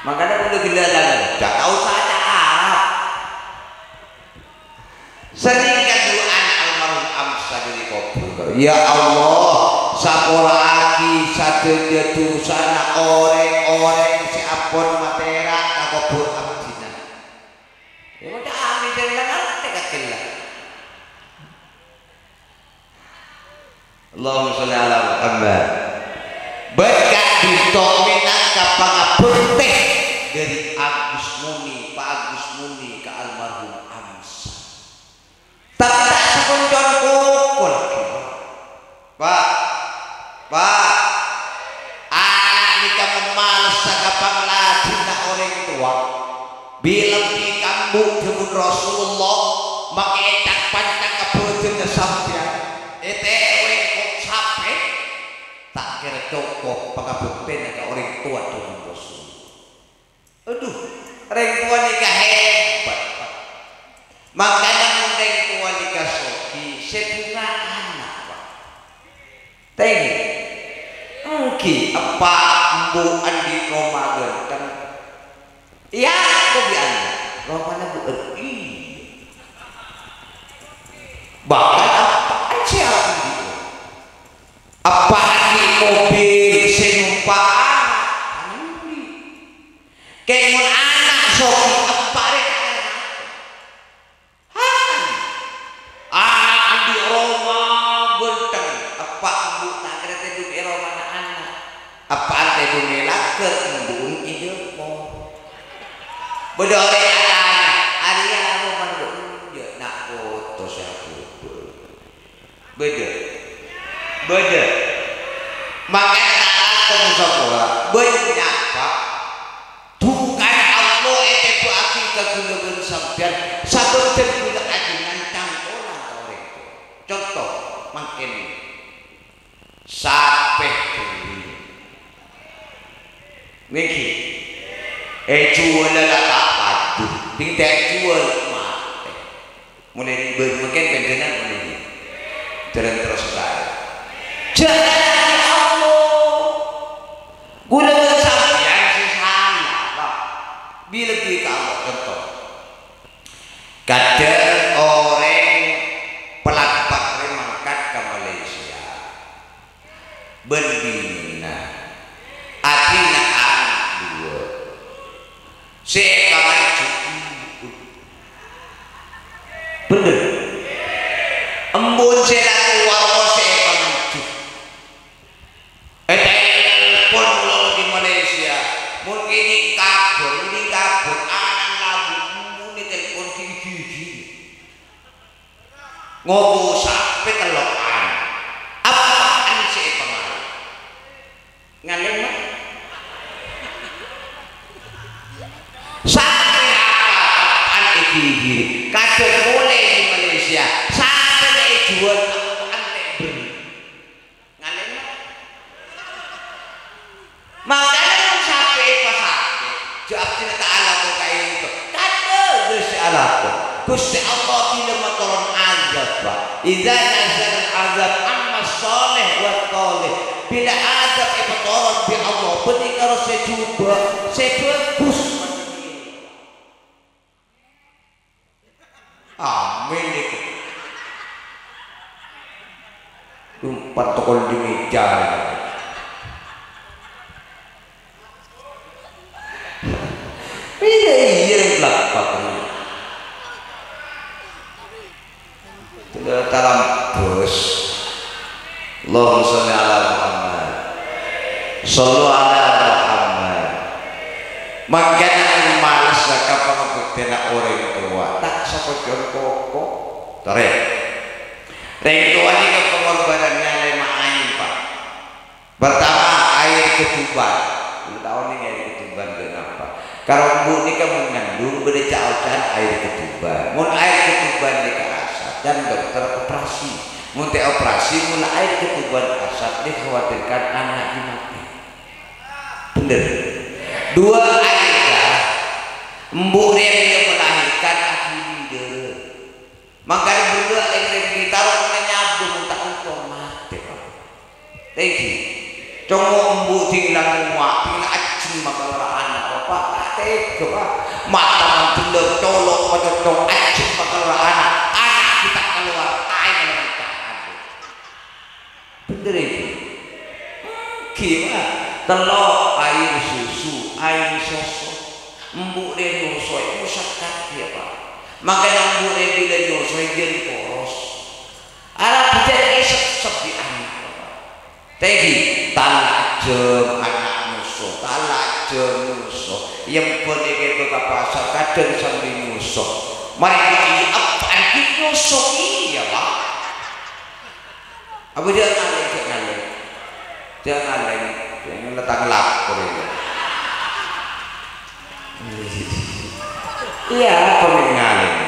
Mangkana kaulâ ghellâ' lanjhâng. Jhâ' ta' osa ca' Arab. Sanèka du'ana almarhum Amsa dâri kobhur. "Ya Allah, saporaaghi sadhâjâ dhusana orèng-orèng sè ampon matèra ka kobhur abdhina." Yâ, maca amin, jhâ' rèng ta' ngartè ka ghellâ'. Allahumma sholli ala Muhammad. Bân ka'dinto mènangka pangabhâktè dâri Agus Muni, Pa' Agus Muni ka almarhum Amsa. Tapè ta' sakoncon koko laghi, Pa'. Pa', Pa', ana' nèka mon malessa ka panglajânna orèng towa, bi-, lebbi kambu dhâbuna Rasulullah, makè ècak-pancak ka bhâdhânna sampèyan, ètèroè ko' sapè, ta' kèra cokop pangabhâktèna ka orèng towa dhâbuna Rasulullah. Adhu, rèng towa nèka hebat, Pa'. Mangkana mon rèng towa nèka soghi, sè bhunga ana', Pa'. Tèngghi. Èngghi, eppa' embu' andi' roma ghântheng. Iyâ, kobiyân. Romana bu-, iyâ. Bahkan eppa' sè andi'. Eppa' andi' mobil sè nompa' ana'. Kèng mon ana' soghi, eppa' rè ta' kèra. Hai! Ana' andi' roma ghântheng, eppa' embu' ta' kèra tèdung è romana ana'. Eppa'na tèdung è langghâr, embu'na è dâpor. Bâdâ orèng atanya, "Arèya romana bâ'na?" "Iyâ, na' poto sè abubur." Bâdâ. Bâdâ. Mangkana ta' langkong sapola. Bânnya', Pa'. Dhukana Allah ètèbâ'aghi ka kaulâ bân sampèyan, sabâb dhân kaulâ ajhângan cangkolang ka orèng towa. Conto, mangkèn sapè ghâring. Nèngghi. Èjhuwâlâ la ta' padhu. Dhing ta' èjhuwâl, matè. Molaè bâ-, mangkèn panjhennengan molaè. Jhâlân terros saè. Jhâlân Allah. Kaulâ bân sampèyan sè sala, Pa'. Bi-, lebbi ka Allah, conto. Kadhâng orèng Pelampak rè mangkat ka Malaysia. Bân binèna. Adhina ana' duwâ'. Sè èpangajhu. Bhender. Embu'na sè la towa sè èpangajhu. Ètèl Nazal azab amma shalih wa thalih. Bilâ azab èpatoron bi' Allah, bânnè karo sè jhubâ', sè bhâghus. Amin itu. Lumpat tokol di meja. Iyâ, iyâ, lapar. Sudah talambus. Allahumma sholli ala Muhammad. Shallu ala Muhammad. Mangkana males ka pangabhuktèna orèng towa, ta' sakocon koko. Torè. Rèng towa nèka pangorbananna lèma' aèng, Pak. Pertama, aèr ketuban. Lu tao nèng aèr ketuban kenapa? Karo embu' nèka mon ngandung bâdâ ca'-oca'an aèr ketuban. Mon aèr ketuban nèka asat, kan dokter operasi. Mon ta' operasi, mon aèr ketuban asat, dikhawatirkan anak matè. Bhender. Dua, aèr darah. Embu' rèya melahirkan aghili dârâ. Mangkana bârâ' rèng-rèng ètaro' nanyabung ta' onto matè, Pak. Tèngghi. Congo' embu' dingla ngowa', dingla ajjheng makalowar ana', Pak. Ta' tèga, Pak. Mata mandellâ, colo' macocco', ajjheng makalowar ana'. Ana' ghi' ta' kalowar, aèng manca'an. Bhender, èngghi? Èngghi, Pak. Tello', aèr susu, aèng soso. Embu' rèya nyosoè, mosakat kèya, Pak. Mangkana embu' rèya bilâ nyosoè, jhân poros. Arapa jhân èsep-sep bi' ana', Pak. Tèngghi, tala jhân ana' nyoso, tala jhân nyoso. Yembhân èkèbâ ka pasar, kadhâng sambi nyoso. Marè èkèbâ, "Eppa'an ghi' nyoso kèya, Pak?" Apa jhâ' ngalèng, jhâ' ngalèng. Jhâ' ngalèng. Jhâ' ngalèng tang lapor ya. Iyâ, apa mè' ngalèng?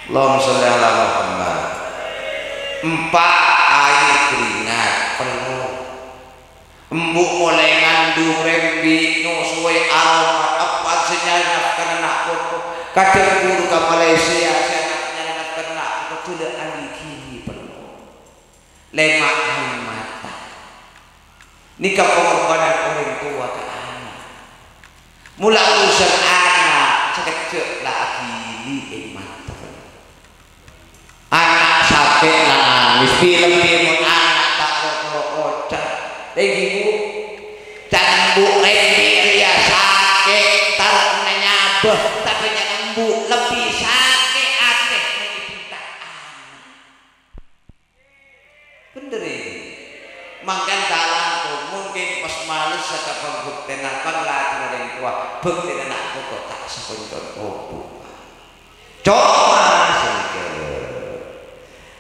Allahumma sholli ala Muhammad. Empa', aèr keringat, pello'. Embu' molaè ngandung rembi', nyosoè aromat, eppa' sè nyarè nafkana na' poto. Kadhâng buru ka Malaysia, sè na-, nyarè nafkana na' poto, ghellâ' aghili pello'. Lèma' aèng mata. Nèka pangorbanan orèng towa ka ana'. Mola urusan ana', sakejjhâ' la aghili aèng mata. Ana' sakè' la nangès, bilâ mon ana' ta' ro-, ro-, oca'. Lagi, Bu, can embu' rembi' rèya sakè', ta' ro' nyabâ, tapè can embu' lebbi sakè' atè mon èbunta ana'. Bhender, ya? Mangkana ta' langkong, mungkin pas males saka pangbuktèna, panglatèna orèng towa, buktèna na' poto ta' sakoncon obu. Coma sè kèra.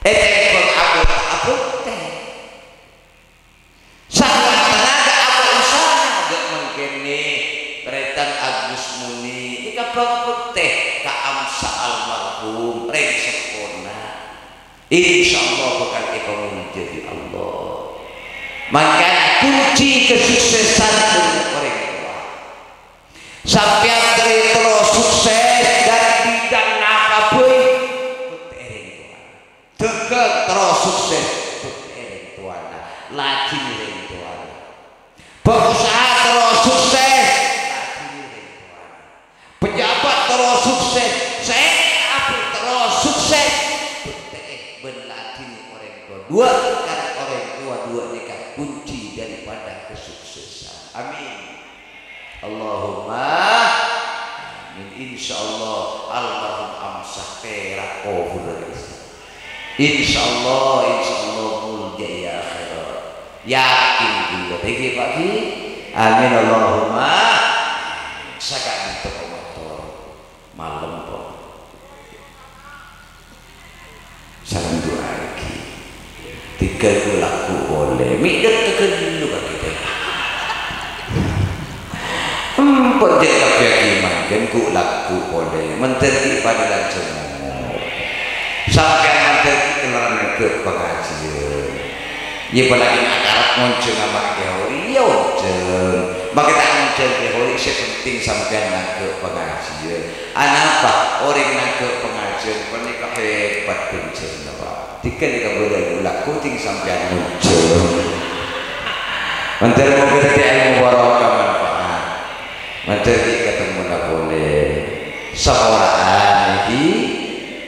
Ètèmbhâng abot ta' abuktè. Sakowa tenaga apa usaha gak mangkènè. Tarètan Agus Muni, èkabâng buktè ka Amsa almarhum, rèng seppona. Insyaallah bhâkal èpamolja bi' Allah. Mangkana kunci kesuksesan bân orèng towa. Sampèyan terro sukses dâri bidhâng napa bhâi? Bhuktè rèng towana. Dhâghâng terro sukses? Bhuktè rèng towana. Ladhini rèng towana. Bhâusaha terro sukses? Ladhini rèng towana. Pejabat terro sukses, sè apa terro sukses, buktè'è bân ladhini orèng towa. Dua, karena orèng towa dua nèka kunci daripada kesuksesan. Amin. Allahumma amin. Insyaallah almarhum Amsah pèra' kobhur, guys. Insyaallah, insyaallah mulja è akhèrat. Yakin kaulâ. Èngghi, Pak Ghi? Amin, Allahumma. Saka'dinto motor. Malem, kok. Sareng du'a èngghi. Tèngghâl ghu-lagghu polè. Mè' dâ' tèngghâl ghâllu, Pak Ghi. Empon jhâ' kabbhi mangkèn ghu-lagghu polè, mandhâr ghi' padâ lanjhâng omor. Sampèyan mandhâr ghi' kèlèran nèngghâ' pangajiyân. Yâ, apalagi na' karep ngonjhâng ama' Kèya Hori, yâ onjhâng. Mangkè ta' ngonjhâng Kèya Hori, sè penting Sampèyan nangghâ' pangajiyân. Anapa orèng nangghâ' pangajiyân panèka hebat ghânjhârânna, Pak? Dhika nèka bâdâ lagu ting sampèyan ngojhâ. Mandhâr moghâ dhâddhi èlmo barokah manfaat. Mandhâr ghi' katemmona polè. Saporaan nèkè,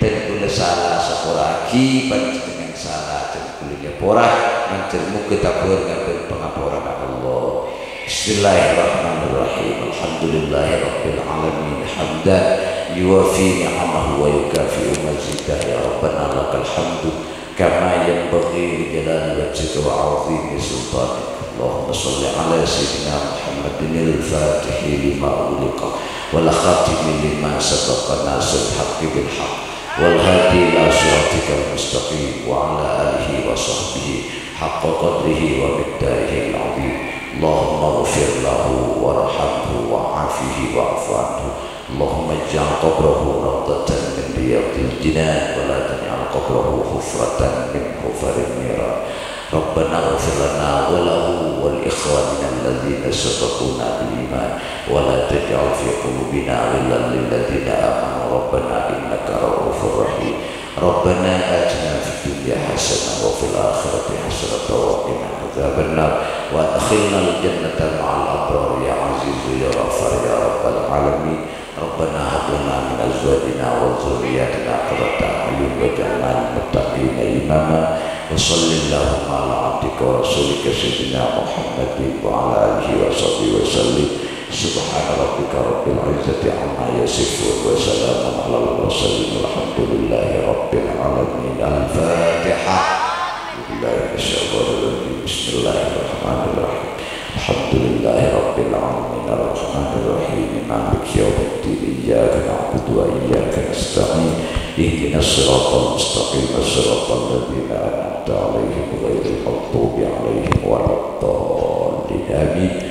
dân kaulâ sala sapora'aghi, panjhennengngan sala dân kaulâ nyapora, mandhâr moghâ tabârengngan bân pangaporana Allah. Bismillahirrahmanirrahim. Alhamdulillahirabbil alamin. Hamdan yuwafi ni'amahu wa yukafi'u mazidah. Ya Rabbana lakal hamdu kama yanbaghi li jalali wajhika wa 'azimi sultanik. Allahumma shalli ala sayyidina Muhammadinil fatihi lima ughliqa wal khatimi lima sabaqa nasiril haqqi bil haqq wal hadi ila siratikal mustaqim wa ala alihi wa sahbihi haqqa qadrihi wa miqdarihil azim. Allahumma ighfir lahu warhamhu wa'afihi wa'fu anhu. Allahumma ij'al qabrahu rawdatan min riyadil jinan wa la taj'al qabrahu hufratan min hufarin niran. Rabbana ighfir lana wa lahu wa li ikhwanina alladhina sabaquna bil iman wa la taj'al fi qulubina ghillan lil ladzina amanu rabbana innaka ra'ufur rahim. Rabbana atina fid dunya hasanah wa fil akhirati hasanah wa qina adzabannar wa adkhilnal jannata ma'al abrar ya azizu ya ghaffar ya rabbal alamin. Rabbana hab lana min azwajina wa dzurriyyatina qurrata a'yun waj'alna lil muttaqina imama. Wa shalli Allahumma ala abdika wa rasulika sayyidina Muhammadin wa ala alihi wa sahbihi wa sallim. Subhana rabbika rabbil izzati amma yasifun wa salamun alal mursalin walhamdulillahi rabbil alamin. Al-Fatihah. Bismillahirrahmanirrahim. Alhamdulillahi rabbil alamin. Arrahmanirrahim. Maliki yaumiddin. Iyyaka na'budu wa iyyaka nasta'in. Ihdinas siratal mustaqim. Siratal ladzina an'amta 'alaihim ghairil maghdubi 'alaihim waladdallin. Amin.